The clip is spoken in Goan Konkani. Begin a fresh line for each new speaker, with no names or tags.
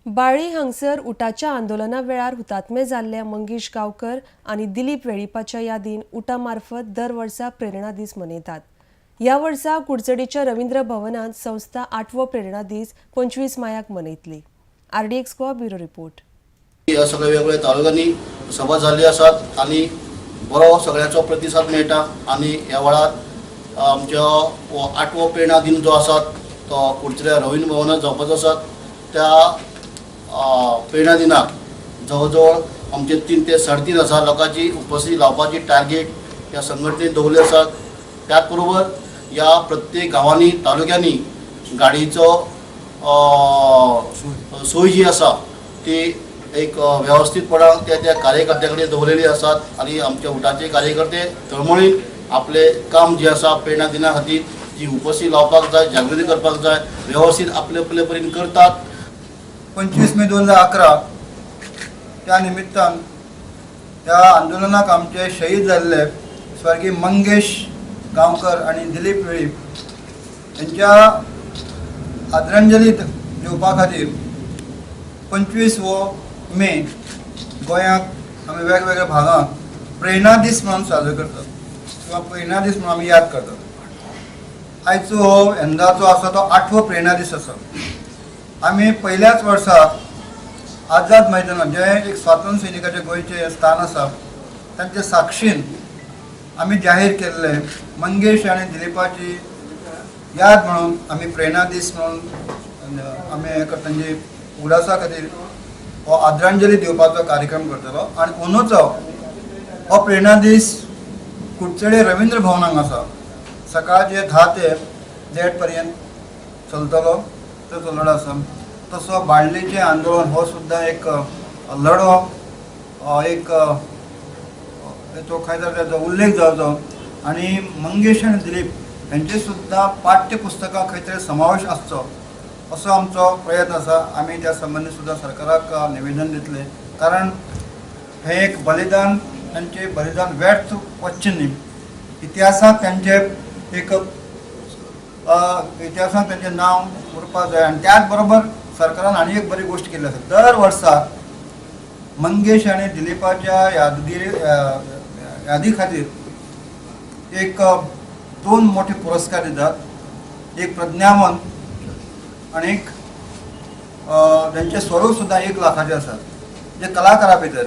बाळी हांगसर उटाच्या आंदोलना वेळार हुतात्मे जाल्ले मंगेश गांवकर आनी दिलीप वेळीपाच्या यादीन उटा मार्फत दर वर्सा प्रेरणा दीस मनयतात. ह्या वर्सा कुडचडीच्या रवींद्र भवनांत संस्था आठवो प्रेरणा दीस 25 मायाक मनयतली. RDX Goa, bureau report.
ह्या सगळ्या वेगवेगळ्या तालुक्यांनी सभा जाल्ली आसात आनी बरो सगळ्याचो प्रतिसाद मेळटा. आनी ह्या वेळार आमच्या हो आठवो प्रेरणा दिन जो आसा तो कुडचड्या रवींद्र भवनात जावपाचो आसा. त्या प्रेरणा दिनाक जवळ जवळ आमचे 3 ते 3.5 हजार लोकांची उपस्थिती लावपाची टार्गेट ह्या संघटनेन दवरली आसा. त्याच बरोबर ह्या प्रत्येक गांवांनी, तालुक्यांनी गाडयेचो सोय जी आसा ती एक वेवस्थीतपणान त्या त्या कार्यकर्त्या कडेन दवरलेली आसात. आनी आमच्या उटाचे कार्यकर्ते तळमळीन आपले काम जे आसा, प्रेरणा दिना खातीर जी उपस्थिती लावपाक जाय, जागृती करपाक जाय, वेवस्थीत आपले आपले परीन करतात.
25 मे 2011 त्या निमित्तान त्या आंदोलनाक आमचे शहीद जाल्ले स्वर्गीय मंगेश गांवकर आनी दिलीप वेळीप यांच्या आदरांजली दिवपा खातीर 25 हो मे गोंयांत आमी वेगवेगळ्या भागांत प्रेरणा दीस म्हणून साजरो करतात किंवा प्रेरणा दीस म्हणून आमी याद करतात. आयचो हो यंदाचो आसा तो आठवो प्रेरणा दीस आसा. आमी पयल्याच वर्सा आझाद मैदानात, जें एक स्वातंत्र्य सैनिकाचें गोंयचें स्थान आसा, तांचे साक्षीन आमी जाहीर केल्लें, मंगेश आनी दिलीपाची याद म्हणून आमी प्रेरणा दीस म्हणून आमी हें करता, तांची उगडासा खातीर हो आदरांजली दिवपाचो कार्यक्रम करतलो. आनी अंदूचो हो प्रेरणा दीस कुडचडे रवींद्र भवनाक आसा. सकाळचे 10 ते 1.5 पर्यंत चलतलो. तो लढो आसा. तसो बाळ्ळीचें आंदोलन हो सुद्दां एक लढो, एक तो खंय तर ताचो उल्लेख जावचो आनी मंगेश आनी दिलीप हेंचे सुद्दां पाठ्यपुस्तकां खंय तरी समावेश आसचो असो आमचो प्रयत्न आसा. आमी त्या संबंदी सुद्दां सरकाराक निवेदन दितले, कारण हें एक बलिदान, तांचें बलिदान व्यर्थ वचचें न्ही. इतिहासांत तांचे एक इतिहासांत तांचें नांव उरपाक जाय. आनी त्याच बरोबर सरकारान आनी एक बरी गोश्ट केल्ली आसा. दर वर्सा मंगेश आनी दिलीपाच्या यादगिरी यादी खातीर एक दोन मोठे पुरस्कार दितात, एक प्रज्ञावन आनी एक तांचें स्वरूप सुद्दां 1 लाखाचें आसा, जे कलाकारा भितर